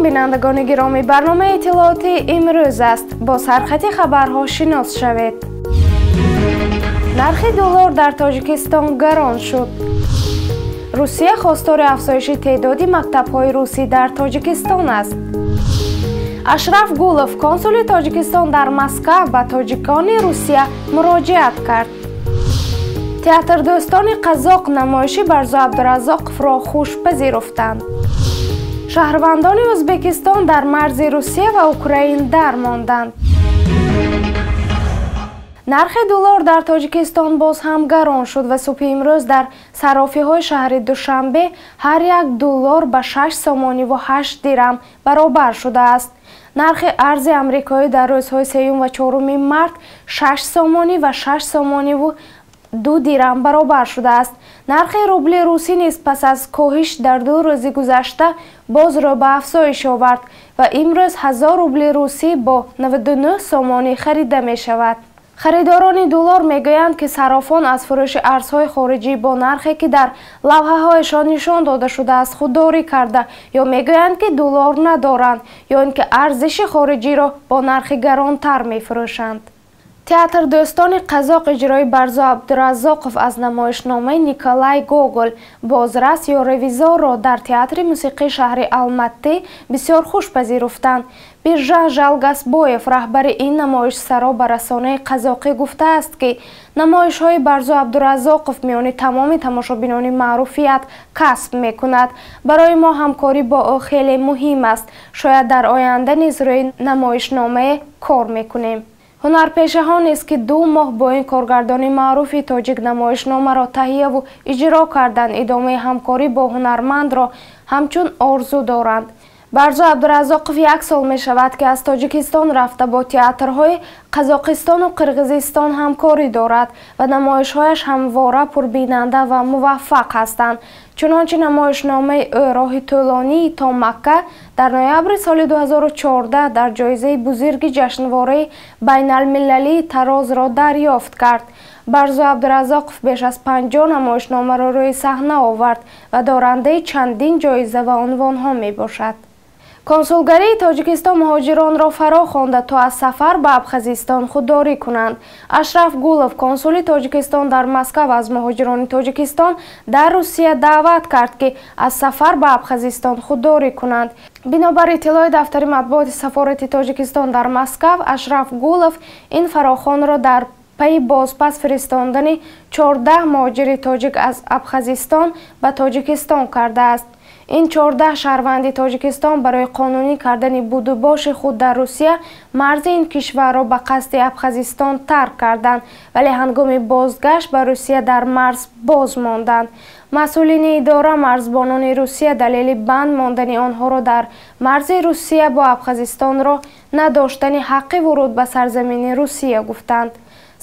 Салом, бинандагони гиромӣ, барномаи иттилоотии имрӯз аст. Бо сархати хабарҳо шинос шавед. Нархи доллар дар Тоҷикистон гарон шуд. Русия хостори афзоиши теъдоди мактабҳои русӣ дар Тоҷикистон аст. Ашраф Гулов, консули Тоҷикистон дар Москва, ба тоҷикони Русия муроҷиат кард. Театрдӯстони қазоқ намоиши Барзу Абдураззоқовро хуш пазируфтанд. Шаҳрвандони Ӯзбекистон дар марзи Русия ва Украин дармонданд. Нархи доллар дар Тоҷикистон боз ҳам гарон шуд ва субҳи имрӯз дар саррофиҳои шаҳри Душанбе ҳар як доллар ба 6 сомониву 8 дирам баробар шудааст. Нархи арзи амрикоӣ дар рӯзҳои 3 ва 4 март 6 сомонӣ ва 6 сомониву 2 дирам баробар шудааст. Нархи рубли русӣ низ пас аз коҳиш дар 2 рӯзи гузашта боз рӯ ба афзоиш овард ва имрӯз 1000 рубли русӣ бо 99 сомонӣ харида мешавад. Харидорони доллар мегӯянд, ки саррофон аз фурӯши арзҳои хориҷӣ бо нархе, ки дар лавҳаҳояшон нишон дода шудааст, худдорӣ карда ё мегӯянд, ки доллар надоранд, ё ин ки арзиши хориҷиро бо нархи гаронтар мефурӯшанд. Театрдӯстони қазоқ иҷрои Барзу Абдураззоқов аз намоишномаи Николай Гогол «Бозрас ё ревизорро» дар театри мусиқии шаҳри Алматӣ бисёр хуш пазируфтанд. Биржан Жалгасбоев, раҳбари ин намоишсаро, ба расонаи қазоқӣ гуфтааст, ки намоишҳои Барзу Абдураззоқов миёни тамоми тамошобинони маъруфият касб мекунад. Барои мо ҳамкорӣ бо ӯ хеле муҳим аст. Шояд дар оянда низ рӯи намоишномае кор мекунем. Ҳунарпешаҳо низ, ки 2 моҳ бо ин коргардони маъруфи тоҷик намоишномаро таҳияву иҷро карданд, идомаи ҳамкорӣ бо ҳунармандро ҳамчун орзу доранд. Барзу Абдураззоқов 1 сол мешавад, ки аз Тоҷикистон рафта бо театрҳои Қазоқистону Қирғизистон ҳамкорӣ дорад ва намоишҳояш ҳамвора пурбинанда ва муваффақ ҳастанд. Чунончи намоишномаи ӯ «Роҳи тӯлонии то Макка» дар ноябри соли 2014 дар ҷоизаи бузурги ҷашнвораи байналмилалии Тарозро дарёфт кард. Барзу Абдураззоқов беш аз 50 намоишномаро рӯи саҳна овард ва дорандаи чандин ҷоиза ва унвонҳо мебошад. Консулгарии Тоҷикистон муҳоҷиронро фаро хонда, то аз сафар ба Абхазистон худдорӣ кунанд. Ашраф Гулов, консули Тоҷикистон дар Москва, аз муҳоҷирони Тоҷикистон дар Русия даъват кард, ки аз сафар ба Абхазистон худдорӣ кунанд. Бинобар иттилои дафтари матбуоти сафорати Тоҷикистон дар Москва, Ашраф Гулов ин фарохонро дар пайи бозпас фиристондани 14 муҳоҷири тоҷик аз Абхазистон ба Тоҷикистон кардааст. Ин 14 шаҳрванди Тоҷикистон барои қонунӣ кардани будубоши худ дар Русия марзи ин кишварро ба қасди Абхазистон тарк карданд, вале ҳангоми бозгашт ба Русия дар марз боз монданд. Масъулини идора марзбонони Русия далели банд мондани онҳоро дар марзи Русия бо Абхазистонро надоштани ҳаққи вуруд ба сарзамини Русия гуфтанд.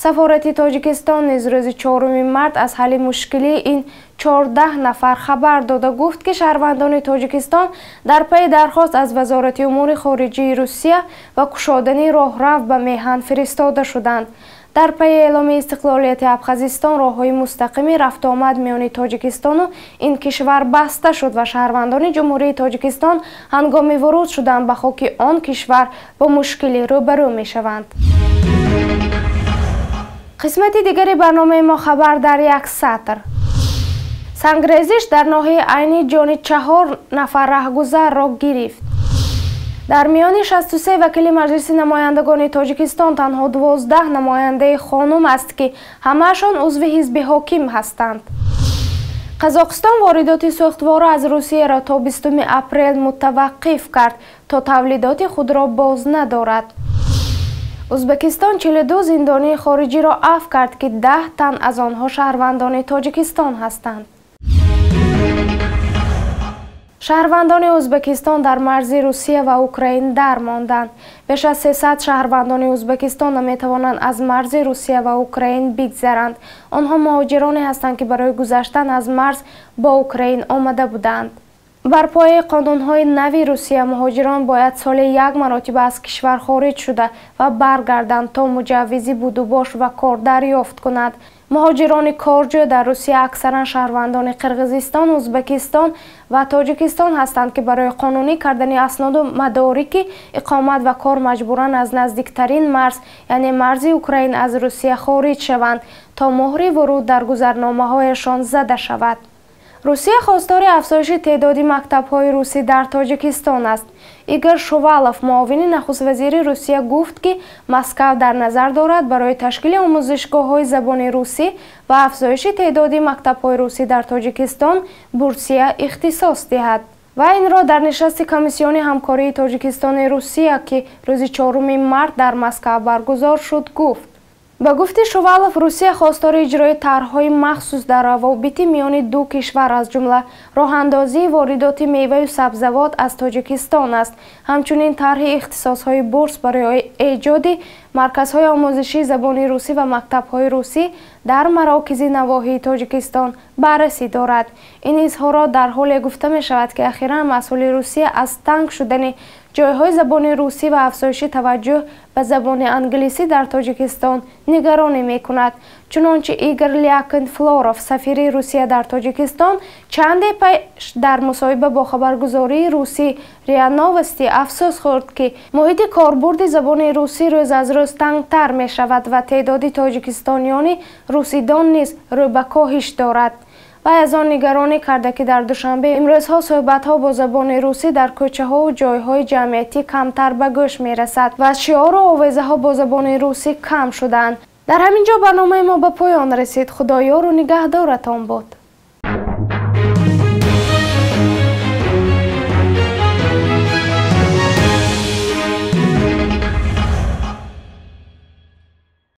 Сафорати Тоҷикистон низ рӯзи 4 март аз ҳалли мушкилии ин 14 нафар хабар дода, гуфт, ки шаҳрвандони Тоҷикистон дар пайи дархост аз Вазорати умури хориҷии Русия ва кушодани роҳрав ба меҳан фиристода шуданд. Дар пайи эъломи истиқлолияти Абхазистон роҳҳои мустақими рафтуомад миёни Тоҷикистону ин кишвар баста шуд ва шаҳрвандони Ҷумҳурии Тоҷикистон ҳангоми вуруд шудан ба хоки он кишвар бо мушкилӣ рӯбарӯ мешаванд. Қисмати дигари барномаи мо хабар дар як сатр. Сангрезиш дар ноҳияи Айни ҷони 4 нафар раҳгузарро гирифт. Дар миёни 63 вакили Маҷлиси намояндагони Тоҷикистон танҳо 12 намояндаи хонум аст, ки ҳамаашон узви ҳизби ҳоким ҳастанд. Қазоқистон воридоти сӯхтвора аз Русияро то 20 апрел мутаваққиф кард, то тавлидоти худро боз надорад. Ӯзбекистон 42 зиндонии хориҷиро афв кард, ки 10 тан аз онҳо шаҳрвандони Тоҷикистон ҳастанд. Шаҳрвандони Ӯзбекистон дар марзи Русия ва Украин дармонданд. Беш аз 300 шаҳрвандони Ӯзбекистон наметавонанд аз марзи Русия ва Украин бигзаранд. Онҳо муҳоҷироне ҳастанд, ки барои гузаштан аз марз бо Украин омада буданд. Бар пояи қонунҳои нави Русия муҳоҷирон бояд соли 1 маротиба аз кишвар хориҷ шуда ва баргарданд, то муҷаввизи будубош ва кор дарёфт кунад. Муҳоҷирони корҷӯ дар Русия аксаран шаҳрвандони Қирғизистон, Ӯзбекистон ва Тоҷикистон ҳастанд, ки барои қонунӣ кардани асноду мадорики иқомат ва кор маҷбуран аз наздиктарин марз, яъне марзи Украин, аз Русия хориҷ шаванд, то муҳри вуруд дар гузарномаҳояшон зада шавад. Русия хостори афзоиши теъдоди мактабҳои русӣ дар Тоҷикистон аст. Игор Шувалов, муовини нахуствазири Русия, гуфт, ки Москав дар назар дорад барои ташкили омӯзишгоҳҳои забони русӣ ва афзоиши теъдоди мактабҳои русӣ дар Тоҷикистон бурсия ихтисос диҳад. Ва инро дар нишасти комиссиони ҳамкории Тоҷикистони Русия, ки рӯзи 4 март дар Москав баргузор шуд, гуфт. Ба гуфти Шувалов, Русия хостори иҷрои тарҳҳои махсус дар равобити миёни ду кишвар, аз ҷумла роҳандозии воридоти меваю сабзавот аз Тоҷикистон аст. Ҳамчунин тарҳи ихтисосҳои бурс барои эҷоди марказҳои омӯзишии забони русӣ ва мактабҳои русӣ дар марокизи навоҳии Тоҷикистон баррасӣ дорад. Ин изҳорот дар ҳоле гуфта мешавад, ки ахиран масъули Русия аз танг шудани ҷойҳои забони русӣ ва афзоиши таваҷҷӯҳ ба забони англисӣ дар Тоҷикистон нигаронӣ мекунад. Чунончи Игор Лякин Флоров, сафири Русия дар Тоҷикистон, чанде пеш дар мусоҳиба бо хабаргузории русӣ РИА Новости афсӯс хӯрд, ки муҳити корбурди забони русӣ рӯз аз рӯз тангтар мешавад ва теъдоди тоҷикистониёни русидон низ рӯ ба коҳиш дорад. Вай аз он нигаронӣ карда, ки дар Душанбе имрӯзҳо суҳбатҳо бо забони русӣ дар кӯчаҳову ҷойҳои ҷамъиятӣ камтар ба гӯш мерасад ва шиору овезаҳо бо забони русӣ кам шуданд. Дар ҳамин ҷо барномаи мо ба поён расид. Худоёру нигаҳдоратон буд.